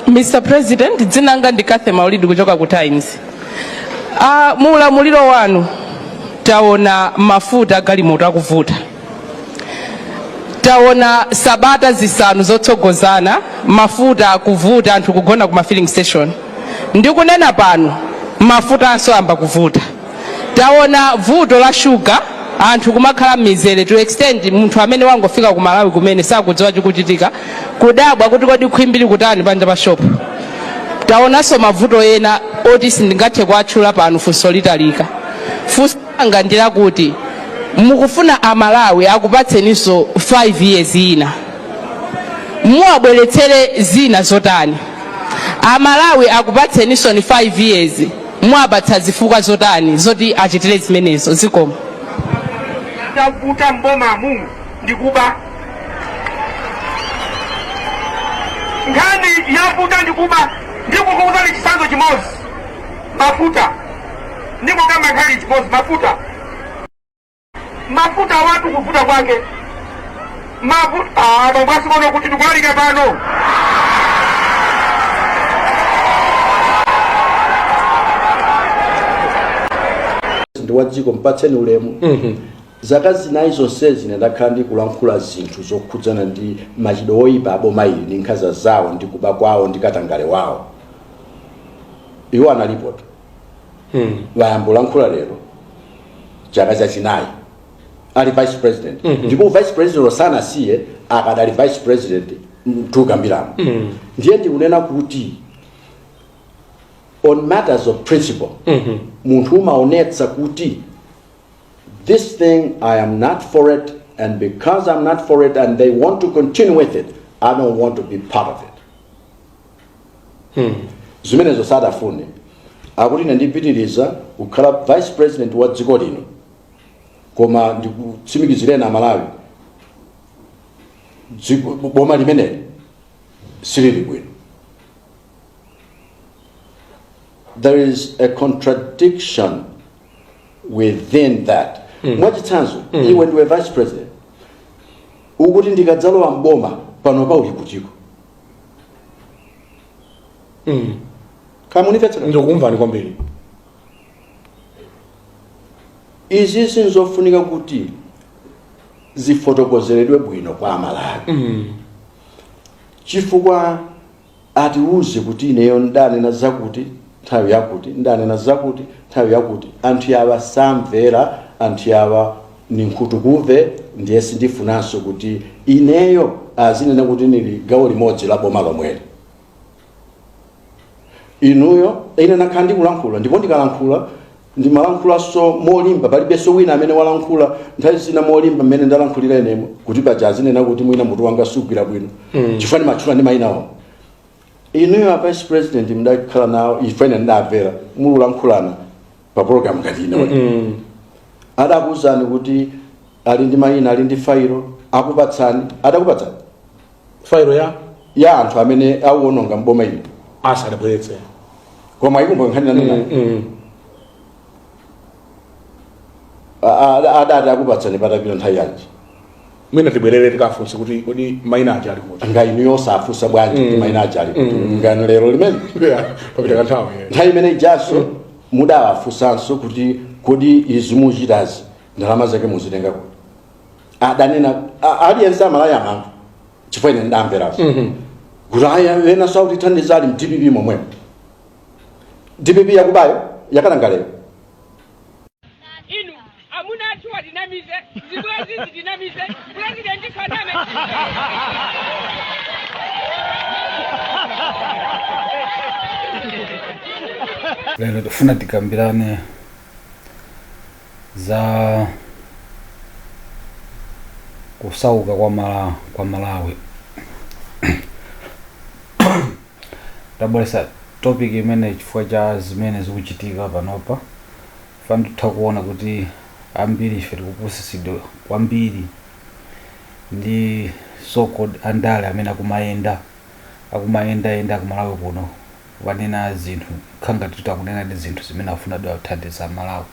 Mr. President, dzina langa ndi Cathy Maulidi kuchoka ku Times. Mu ulamuliro wanu taona mafuta agalimoto akuvuta, taona sabata 5 zotsogozana mafuta akuvuta, anthu kugona ku ma filling station. Ndikunena pano mafutanso ayamba kuvuta. Taona vuto la shuga, anthu kumakhala m'mizere to extent munthu amene wangofika ku Malawi kumene sakudziwa chikuchitika, kudabwa kuti kodi khwimbi likutani panja pa shop. Taonanso mavuto ena oti sindingathe kuatchula pano, funso litalika. Funso langa ndi lakuti mukufuna Amalawi akupatseninso 5 years ina, muwabweretsere zina zotani? Amalawi akupatseninso ni 5 years, muwapatsa zifukwa zotani zoti achitire zimenezo? Zikomo. Chavuta m'bomamu ndikuba. Nkhani yavuta ndikuba. Ndikukuuzani chitsanzo chimodzi, mafuta. Ndikukamba nkhani chimodzi, mafuta. Mafuta awatu kuvuta kwake mafuta bambo asimono kuti ndikulalika pano. Ndi wa dziko, mpatseni ulemu. Zaka 4 zonsezi ine ndakhala ndikulankhula zinthu zokhudzana ndi machitidwe oyipa aboma ili ndi nkhanza zawo ndi kuba kwawo ndi katangale wawo. Iwo analipotu. Wayamba kulankhula lero chaka chachinayi ali vice president, ndipo vice president sanasiye, akadali vice president mtukambiramo. Ndiye ndikunena kuti on matters of principle, munthu umaonetsa kuti this thing I am not for it, and because I'm not for it and they want to continue with it, I don't want to be part of it. Zimenezo sadafune. Akuti ine ndipitiriza kukhala vice president wa dziko lino, koma ndikutsimikizireni Amalawi, boma limeneli silili bwino. There is a contradiction within that. Mwachitsanzo, iwe ndiwe vice president, ukuti ndikadzalowa mboma, pano pa uli kutiko? Kamunimvetsera? Ndikukumvani kwambiri. Izi zinzofunika kuti zifotokozeredwe bwino kwa Amalawi, chifukwa atiuze kuti ineyo ndanena zakuti nthawi yakuti, ndanena zakuti nthawi yakuti, anthu awa samvera, anthu awa ni nkhutukuve, ndiye sindifunanso kuti ineyo azinena kuti nili gawo limodzi la boma lomweli. Inuyo, ine nakhala ndikulankhula, ndipo ndikalankhula ndimalankhulanso molimba. Palibenso wina amene walankhula nthawi zina molimba mmene ndalankhulira inemo, kuti paja azinena kuti mwina mutu wanga sugwira bwino, chifukwa ndimatchula ndi mayina omwe. Inuyo a vice president mudakhala nawo, ife ine ndidamvera mululankhulana pa program ngati ino. Adakuwuzani kuti ali ndi mayina, ali ndi failo, akupatsani. Adakupatsani? Failo ya Ya anthu amene awononga mboma ili. Asadabweretse. Koma ikumbuka nkhani nanena? Adati akupatsani patapita nthawi yanji? Mwina tibwerere tikafunse kuti kodi mayina aja ali kuti. Nga inuyo osafunsa bwanji kuti mayina aja ali kuti? Ngani lero limene Yeah, papita kanthawi, yeah. Nthawi imene ijaso mudawafunsanso kuti kodi izi muchitazi ndalama zake muzitenga kuti? Adanena aliyense Amalawi amamva, chifukwa ine ndamveranso kuti aya ena sautithandiza ali m'DPP momwemo, DPP yakubayo, yakatangaleyo. Inu amuna athu atinamize, zibwenzi zitinamize, president saname. Lero tifuna tikambirane za kusauka kwa Malawi. Tabweretsa topic imene chifukwa cha zimene zikuchitika panopa. Fana titha kuona kuti ambiri ife tikupusitsidwa kwambiri ndi so called andale amene akumayendayenda ku Malawi kuno kukanena zinthu khanga titi akunena ndi zinthu zimene afuna athandiza Malawi,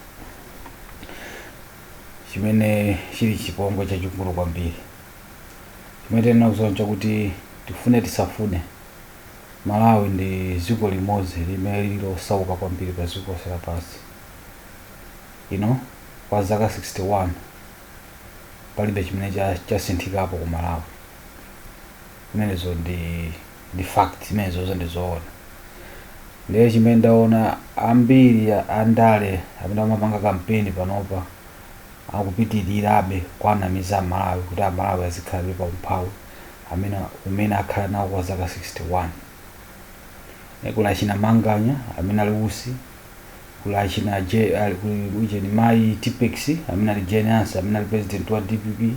chimene chili chipongwe chachikulu kwambiri. Chimene tiyenera kudziwa nchakuti tifune tisafune, Malawi ndi dziko limodzi limene lili losauka kwambiri pa dziko lonse lapansi. Kwa zaka 61 palibe chimene chasinthikapo ku Malawi. Zimenezo ndi fact, zimenezozo ndi zoona. Ndiye chimene ndaona, ambiri andale amene amapanga kampeni panopa akupitirirabe kuanamiza Amalawi kuti Amalawi azikhalabe pa umphawi amene umene akhala nawo kwa zaka 61. Kuli achina Manganya amene ali Usi, kuli achina kuli ujeni mayi Tipex amene ali Jane Ansah, amene ali president wa DPP.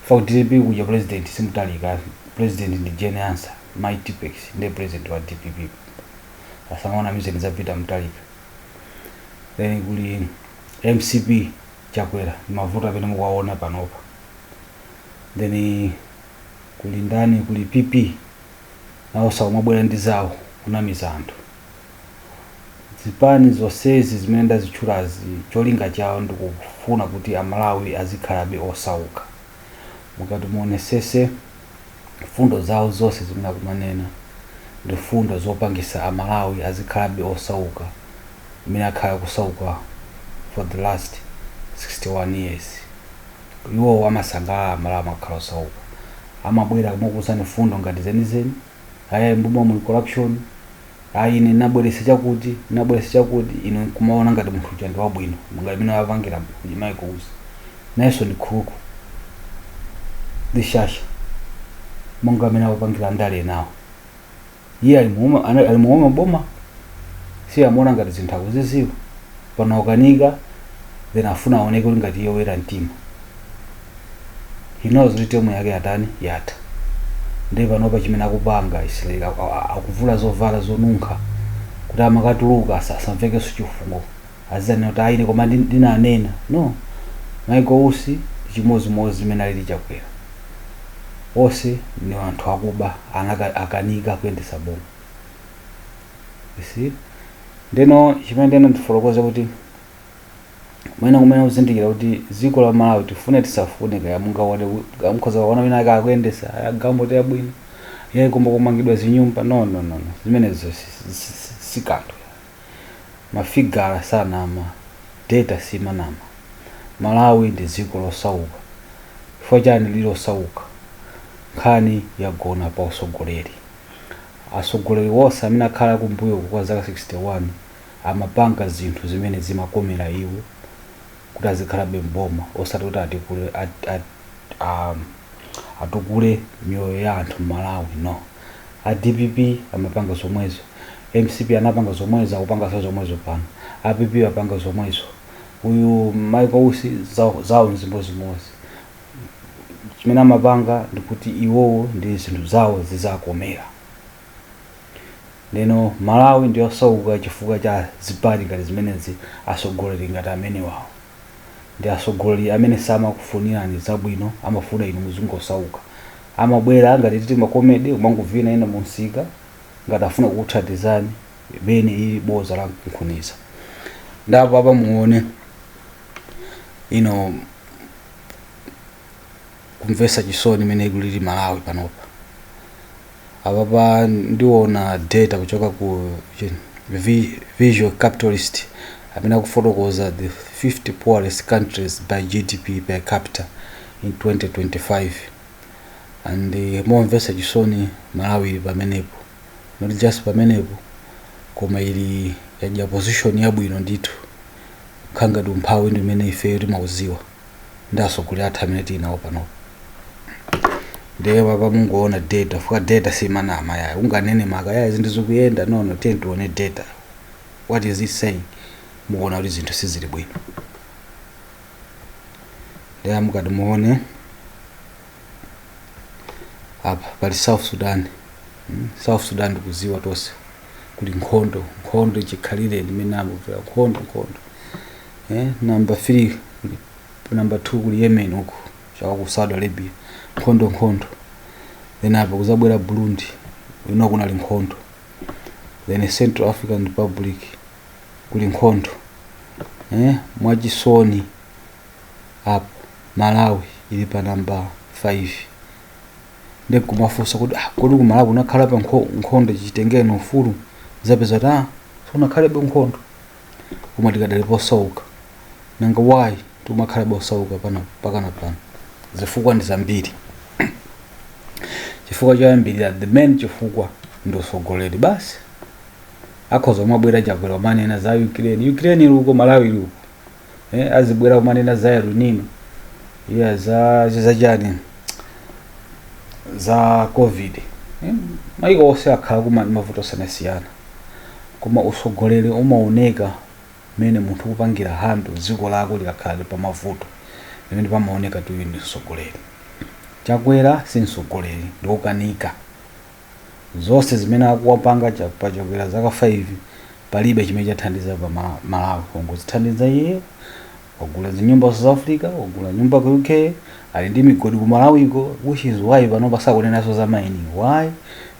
Fa DPP kuja president simutalika, president ndi Jane Ansah, mayi Tipex ndiye president wa DPP. Asamaona mizeni zapita Mtalika. Then kuli MCP, Chakwera, ndi mavuto amene mukuwaona panopa. Then kuli ndani? Kuli PP, nawo sakumabwera ndi zawo kunamiza anthu. Zipani zonsezi zimene ndazitchulazi, cholinga chawo ndikufuna kuti Amalawi azikhalabe osauka. Mukati muonesese fundo zawo zonse zimene akumanena ndi fundo zopangisa Amalawi azikhalabe osauka imene akhala kusauka for the last 61 years. Iwowo amasangalala Amalawi amakhala osauka. Amabwera kumakuuzani fundo ngati zenizeni: "Aya, mboma muli corruption, ayi, ine nabweresa chakuti, nabweresa chakuti." Ine nkumaona ngati munthu uja ndi wabwino, ngati imene wapangira Michael Usi. Nayenso ndi khuluku ndi shasha monga amene akupangira ndale nawo. Iye ali muuma boma, si amaona ngati zinthu akuziziwa. Pano akanika, then afuna aoneke kuti ngati iye woyera mtima. He knows kuti term yake yatani? Yatha. Ndiye panopa chimene akupanga is like akuvula zovala zonunkha kuti amakatuluka asamvekenso chifungo, azanena kuti aine koma ndinanena. No, Michael Usi chimozimozi zimene alili Chakwera, onse ni anthu akuba, akanika kuyendesa boma, you see. Ndeno chimene ndeno ndifotokoze kuti mwina kumene kuzindikira kuti dziko la Malawi, tifune tisafune, kaya mungaone, mukhoza kuona wina ake akuyendesa galimoto yabwino, iye kumba kumangidwa zinyumba. No, no, no, no. Zimenezo si kanthu. Mafigala sanama, data simanama. Malawi ndi dziko losauka. Chifukwa chani lili losauka? Nkhani yagona pa usogoleri. Asogoleri wonse amene akhala kumbuyo kwa zaka 61 amapanga zinthu zimene zimakomera iwo kuti azikhalabe mboma, osati kuti atukule miyoyo ya anthu m'Malawi, no. A DPP amapanga zomwezo, MCP anapanga zomwezo, akupanganso zomwezo pano, a PP apanga zomwezo, uyu Michael Usi zawo zawo nzimozimozi. Chimene amapanga ndikuti iwowo ndi zinthu zawo zizakomera. Lero Malawi ndiyosauka chifukwa cha zipani ngati zimenezi, asogoleri ngati amene wawo ndi asogoleri amene samakufunirani zabwino, amafuna inu muzingosauka. Amabwera ngati titi ma comedy, kumangovina ina munsika ngati afuna kukuthandizani, bene ili boza la mkunkhuniza. Ndapo apa muone ino kumvesa chisoni imene kulili Malawi panopa. Apapa ndiona data kuchoka ku Visual Capitalist amene akufotokoza the 50 poorest countries by GDP per capita in 2025, and momvesa chisoni Malawi ili pamenepo. Not just pamenepo, koma ili yadya position yabwino ndithu, khangati umphawi ndi umene ifeyo timauziwa ndi atsogoleri athu amene tili nawo panopo. Ndiye papa mungoona data, fuka data simanama yayi. Unganene maka yayi zinthu zikuyenda, no, tiye tione data, what is it saying? Mukuona kuti zinthu sizili bwino. Ndiye mukati muone apa pali South Sudan. South Sudan ndikuziwa tonse kuli nkhondo, nkhondo chikhalire ndimene amamvera nkhondo, nkhondo. Number 3 kuli, number 2 kuli Yemen uku chaka ku Saudi Arabia, nkhondo, nkhondo. Then apa kuzabwera Burundi, ino kunali nkhondo. Then Central African Republic kuli nkhondo. Mwachisoni apa Malawi ili pa number 5. Ndi kumafunsa kuti, ah, kodi kumalawi kunakhala pa nkhondo chichitengeni ufulu? Zapeza kuti ah, sunakhalebe nkhondo, koma tikadali posauka. Nanga why timakhalabe osauka pano pakana pano? Zifukwa ndi zambiri. Chifukwa choyambirira, the main chifukwa, ndi usogoleri basi. Akhoza kumabwera Chakwera kumanena za Ukraine, Ukraine ili uko, Malawi ili uko, azibwera kumanena za El Nino, yeah, za zachani, za COVID, maiko onse akhala kuma mavuto osiyanasiyana, koma usogoleri umaoneka mmene munthu kupangira handle dziko lako likakhala pa mavuto, pamene pamaoneka kuti uyu ndi msogoleri. Chakwera si msogoleri, ndi wokanika. Zonse zimene akuwapanga pa Chakwera zaka 5, palibe chimene chathandiza pa Malawi. Kungozithandiza iye, wagula zinyumba South Africa, wagula nyumba ku UK, ali ndi migodi ku Malawiko, which is why pano pasakunenanso za mining. Why?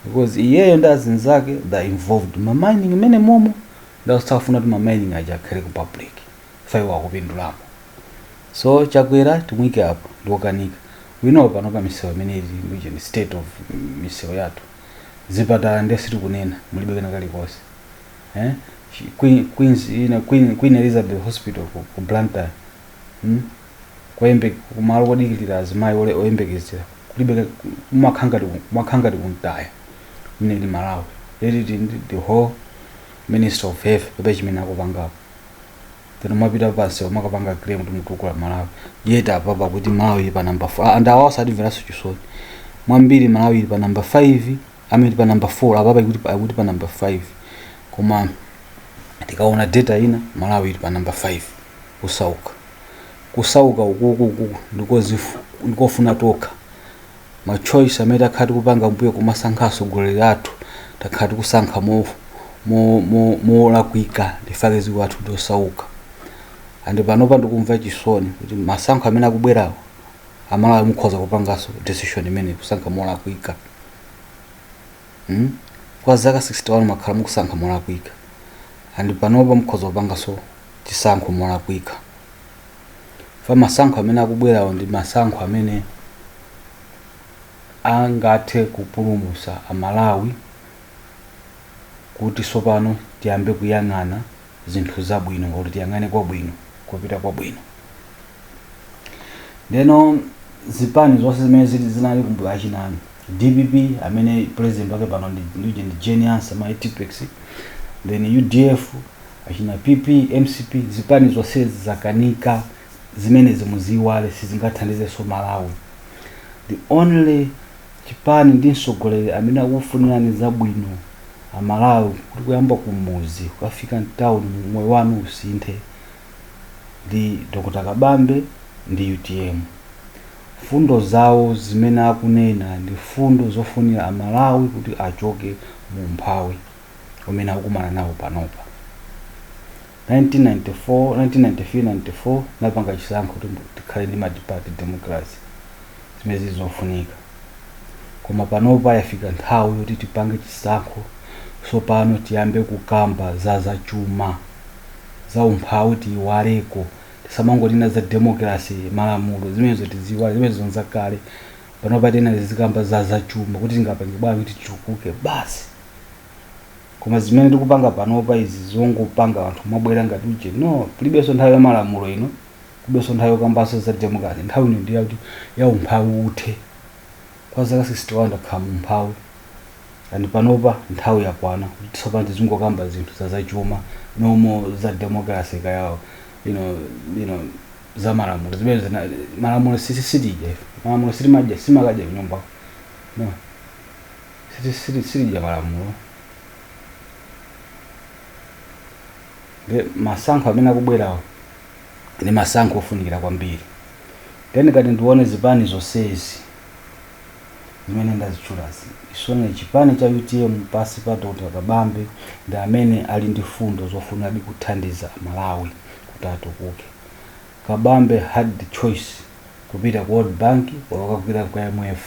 Because iyeyo ndi azinzake, they involved ma mining imene momo, ndasafuna kuti ma mining aja akhale ku public, faiwo akupindulamo. So Chakwera timuyike apo, ndiokanika. We know pano pa misewu imene ili which is state of misewu yathu, zipatala ndiye sitikunena, mulibe kena kalikonse, eh? Queen, Queen's, you know, Queen, Queen Elizabeth Hospital ku Blantyre, Kuyembe kumalo kodikilira azimayi oyembekezera kulibe, kumakhangati kuntaya mene ili Malawi. Leti ndi the whole Minister of Health pepe chimene akupangapo, then umapita pansi umakapanga claim kuti mutukula Malawi, yet apapa kuti Malawi ili pa number 4, and awa osatimveranso chisoni mwambiri. Malawi ili pa number 5, amene pa number 4, apapa ikuti pa number 5, koma tikaona data ina, Malawi ili pa number 5 kusauka. Kusauka ukuku ndikofuna tokha, ma choice amene takhala tikupanga mbuyo, kumasankha atsogoleri athu, takhala tikusankha molakwika, ndifake dziko athu ndosauka. And panopa ndikumva chisoni kuti masankho amene akubwerawo, Amalawi mukhoza kupanganso decision imene kusankha molakwika, Kwa zaka 61 makhala mukusankha molakwika, and panopa mukhoza kupanganso chisankho molakwika. Fa masankho amene akubwerawo ndi masankho amene angathe kupulumutsa Amalawi kuti sopano tiyambe kuyang'ana zinthu zabwino, kuti tiyang'ane kwabwino, kupita kwabwino. Ndeno zipani zonse zimene zili zinali kumbuyo, achinani DPP amene president wake pano ndi Jane Ansah, ma Tipex, then UDF, achina PP, MCP, zipani zonse zakanika. Zimene zimuziwale sizingathandizenso Malawi. The only chipani ndi mtsogoleri amene akufunirani zabwino Amalawi, kuti kuyamba kumuzi kukafika mtown moyo wanu usinthe, ndi Dr Kabambe ndi UTM. Fundo zawo zimene akunena ndi fundo zofunira Amalawi kuti achoke mu umphawi umene akukumana nawo panopa. 1994, 1993, 94 napanga chisankho kuti tikhale ndi multi-party democracy, zimene zili zofunika, koma panopa yafika nthawi yoti tipange chisankho. Sopano tiyambe kukamba za zachuma, za umphawi tiyiwaleko. Tisamangotina za democracy, malamulo, zimenezo tiziwale, zimenezo nzakale. Panopa tena tizikamba za zachuma, kuti tingapange bwanji kuti tichukuke basi. Koma zimene tikupanga panopa izi, zongopanga anthu mwabwera ngati uje, no, kulibenso nthawi ya malamulo ino, kulibenso nthawi yokambanso za democracy. Nthawi ino ndi yakuti ya umphawi uthe. Kwa zaka 61 ndakhala mu umphawi, and panopa nthawi yakwana kuti tsopano tizingokamba zinthu za zachuma, no more za democracy kaya za malamulo. Zimene malamulo sisi sitidya ife, malamulo sitimadya, simakadya kunyumba, no, sitidya malamulo. Ndi masankho amene akubwerawo ndi masankho ofunikira kwambiri. Then kati ndione zipani zonsezi zimene ndazitchulazi, isone chipani cha UTM pasi pa Dr Kabambe ndi amene ali ndi fundo zofunadi kuthandiza Malawi kuti atukuke. Kabambe had the choice kupita ku World Bank or kukagwira ku IMF,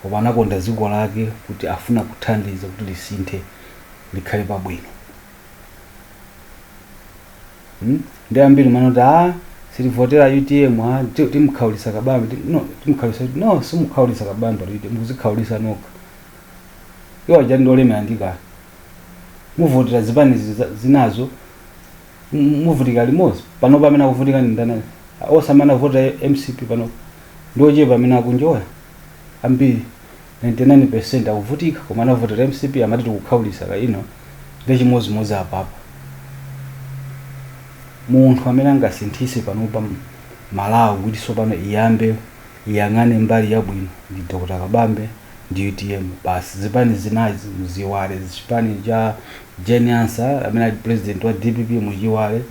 koma anakonda dziko lake kuti afuna kuthandiza kuti lisinthe, likhale pabwino, Ndi ambiri manoti a Sitivotera UTM, ha, timukhaulisa Kabambe. No, timukhaulisa, no, simukhaulisa Kabambe UTM, muzikhaulisa nokha. Iwo aja ndi olemera ndikale. Muvotera zipani zinazo, muvutika limodzi. Panopa amene akuvutika ndi ndani? Onse amene avotera MCP panopa ndi ochepa amene akunjoya. Ambiri, 99%, akuvutika, koma anavotera MCP, amati tikukhaulisa ka ino. Ndi chimodzimodzi apapa. Munthu amene angasinthise panopa Malawi kuti tsopano iyambe iyang'ane mbali yabwino ndi Dr Kabambe ndi UTM basi. Zipani zinazi muziwale. Chipani cha Jane Ansah amene ali president wa DPP muchiwale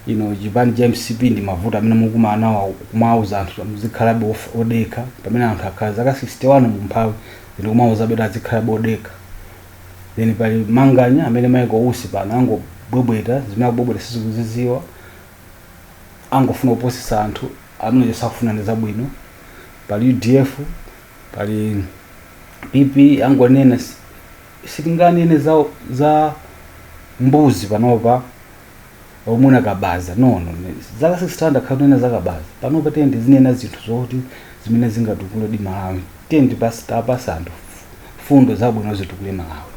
ino. Chipani cha MCP ndi mavuto amene mukumana nawo, kumauza anthu muzikhalabe odekha, pamene anthu akhala zaka 61 mumphawi, ndi kumauza betu azikhalabe odekha. Then pali Manganya amene Michael Usi pano angobwebweta, zimene akubwebweta sizikuziziwa, angofuna kupusisa anthu amene sakufuna ndi zabwino. Pali UDF, pali PP, angonena. Sitinganene za mbuzi panopa omuna kabaza, no. Zaka 600 akhala kunena za kabaza. Panopa tiyende zinena zinthu zoti zimene zingatukule di Malawi. Tiyende tapasa anthu fundo zabwino zitukule Malawi.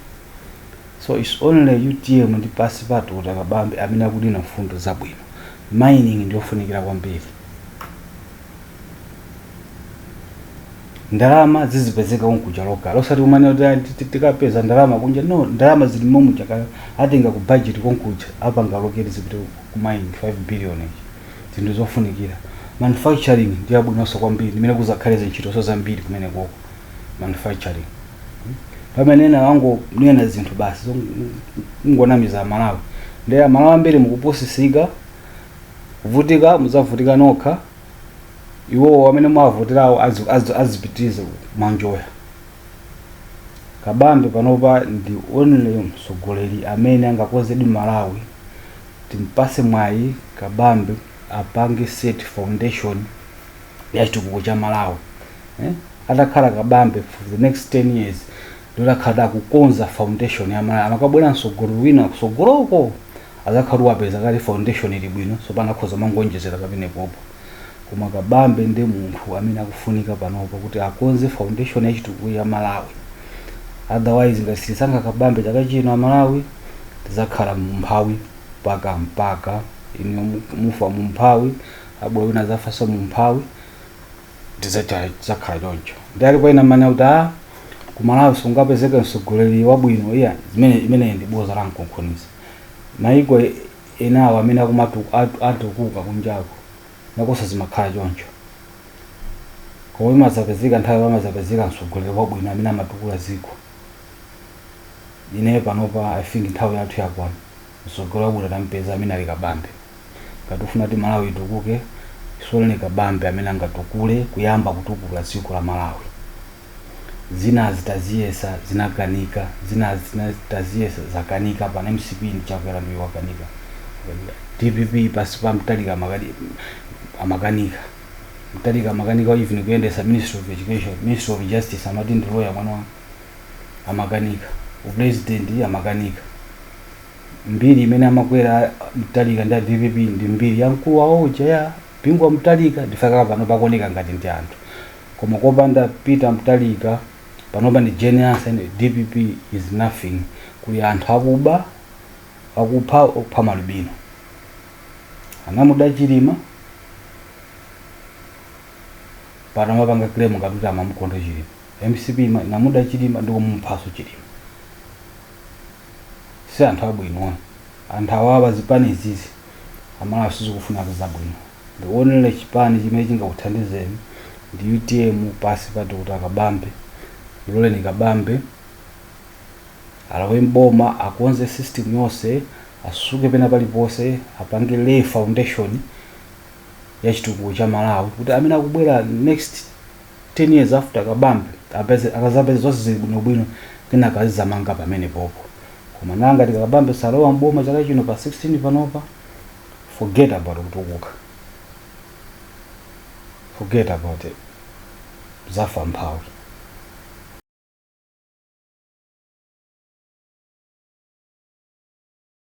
So it's only UTM ndi pasi pa Dr Kabambe amene akunena mfundo zabwino. Mining ndiyofunikira kwambiri. Ndalama zizipezeka kunkuja local, osati kumane kuti, "Ah, tikapeza ndalama kunja." No, ndalama zili momuja kale, atenga ku budget konkuja, apanga allocate zipite ku mining, 5 billion ichi. Zinthu zofunikira. Manufacturing ndi yabwinonso kwambiri, imene kuzakhale zintchito zambiri kumene koko manufacturing. Pamene ena wangonena zinthu basi kungonamiza Amalawi, ndi Amalawi ambiri mukupusisika, kuvutika muzavutika nokha. Iwowo amene mwavoterawo azipitirize kumanjoya. Kabambe panopa ndi only mtsogoleri amene angakonzedi Malawi. Timpase mwayi Kabambe apange set foundation ya chitukuko cha Malawi, eh? Atakhala Kabambe for the next 10 years, ndiotakhala akukonza foundation ya Malawi. Amakabwera mtsogoleri wina kusogoloko, azakhala wapeza kale foundation ili bwino, so pano akhoza mangonjezera pamenepopo. Koma Kabambe ndi munthu amene akufunika panopa kuti akonze foundation ya chitukuko ya Malawi. Otherwise, ngati sitisankha Kabambe chaka chino, Amalawi tizakhala mumphawi mpaka mpaka inu mufa mumphawi, abwe wina azafanso mumphawi, tidzakhala choncho. Ndi alipo ena amene kuti, "Ah, ku Malawi sungapezeke mtsogoleri wabwino." Iya, zimene imene ndi boza la mkonkhoniza. Maiko enawo amene atukuka kunjako nakosa zimakhala choncho, koma imazapezeka nthawi pamazapezeka mtsogoleri wabwino amene amatukula dziko. Ineyo panopa I think nthawi yathu yakwana. Mtsogoleri wabwino tampeza amene ali Kabambe. Ngati ufuna kuti Malawi itukuke, isoleni Kabambe amene angatukule, kuyamba kutukula dziko la Malawi. Zinazi taziyesa, zinakanika. Zinazi taziyesa, zakanika. Pana MCP ndi Chakwera ndiye wakanika. DPP pasi pa Mtalika amakanika. Mtalika amakanika even kuyendesa Ministry of Education, Ministry of Justice, amati ndi lawyer mwana wa amakanika, upresident amakanika. Mbiri imene amakwera Mtalika ndi a DPP ndi mbiri ya mkulu wawo uja ya Bingu wa Mtalika. Ndifakaka pano pakuoneka ngati ndi anthu, koma kopanda Peter Mtalika, panopa ndi Jane Ansah, DPP is nothing. Kuli anthu akuba, akupha, okupha malubino, anamuda Chilima. Pano amapanga claim ngati kuti amamukonda Chilima. MCP inamuda Chilima ndikumuphaso Chilima. Si anthu abwino anthu awawa. Zipani izizi, Amalawi sizikufuna zabwino. Ndionere chipani chimene chingakuthandizeni ndi UTM pasi pa Dr Kabambe. Loleni Kabambe alowe mboma, akonze system yonse, asuke pena paliponse, apange lay foundation ya chitukuko cha Malawi, kuti amene akubwera next 10 years after Kabambe akazapeze zonse zili bwinobwino, kenaka azizamanga pamene popo. Koma nanga tikakabambe salowa mboma chaka chino pa 16 panopa, forget about kutukuka, forget about it, zafa mphawi.